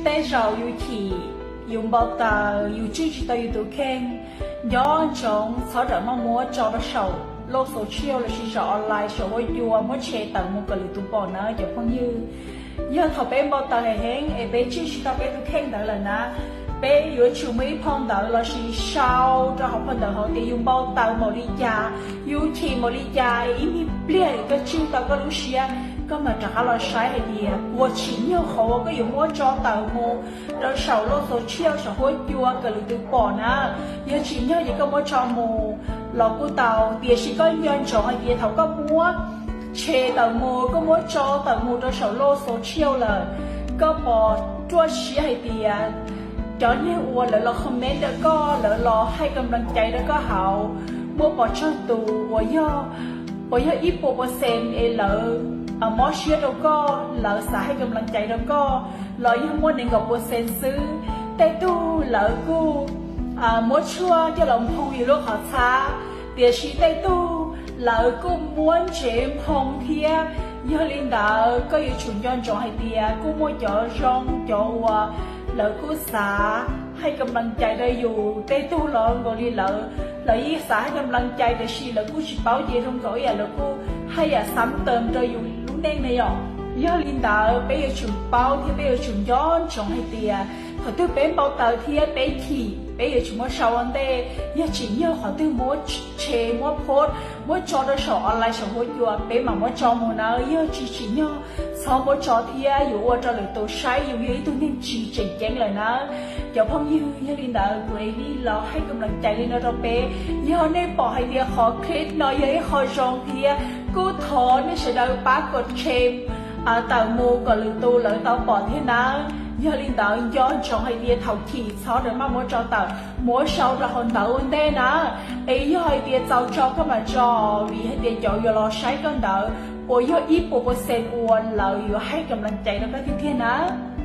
Tej zaum yus chim, yus npau taws, yus tswj tsis tau yus tus kheej, nco ntsoov txhob rawm maj muab tso rau saum lauj xov tshiab lossis saum online saum huab cua muab tshem tawm mus kom lwm tus pom na cov phooj ywg. Yog thaum peb npau taws heev heev es peb tswj tsis tau peb tus kheej ntawd lawm na, peb yuav tsum muaj ib phau ntawv lossis sau rau hauv phau ntawv hauv tias yus npau taws npaum li cas, yus chim npaum li cas, ib me pliag koj tswj tau koj lub siab, koj mam rov qab los saib hais tias puas tsim nyog qhov uas koj yuav muab tso tawm mus rau saum lauj xov tshiab saum huab cua kom lwm tus pom na. Yog tsim nyog ces koj muab tso mus los kuj tau, tiam sis koj nco ntsoov hais tias thaum koj muab tshem tawm mus, koj muab tso tawm mus rau saum lauj xov tshiab lawm, koj puas ruaj siab hais tias cov neeg uas lawv los comment rau koj, lawv los hais kam laj cai rau koj hauv, muaj pes tsawg tus uas yog, uas yog ib puas percent es lawv mob siab rau koj, lawv xav hais kam laj cai rau koj, los yog muaj nees nkaum percent xwb. Tej tug lawv kuj muab tshuaj coj los nphoo yus lub qhov txhab, tiam sis tej tug lawv kuj muab ntsev nphoo thiab. Yog li ntawd koj yuav tsum nco ntsoov hais tias kuj muaj cov zoo, cov uas lawv kuj xav hais kam laj cai rau yus, tej tug los nkaus li lawv, lawv yeej xav hais kam laj cai tiam sis lawv kuj tsis paub ces zoo nkaus ib yam lawv kuj hais yam xav tawm rau yus lub neej na yom. Yog li ntawd peb yuav tsum paub thiab peb yuav tsum nco ntsoov hais tias thaum twg peb npau taws thiab peb chim, peb yuav tsum muab sau ua ntej. Yog tsim nyog qhov twg muab tshem, muab post, muab tso rau saum online saum huab cua, peb mam muab tso mus nawb. Yog tsis tsim nyog, txhob muab tso thiab yuav ua rau lwm tus saib yus yog ib tug neeg tsis tseem ceeb lawm nawb cov phooj ywg. Yog li ntawd kuv li los hais kam laj cai li no rau peb. Yog nej pom hais tias qhov clip no yog ib qho zoo thiab, kuj thov nej sawv daws pab kom share tawm mus kom lwm tus lawv tau pom thiab nawb. Yog li ntawd nco ntsoov hais tias thaum chim txhob rawm maj muab tso tawm, muab sau rau hauv ntawv ua ntej na. Es yog hais tias txaus tso koj mam tso, vim hais tias cov yuav los saib koj ntawd puas yog ib puas percent uas lawv yuav hais kam laj cai rau koj tiag tiag nawb.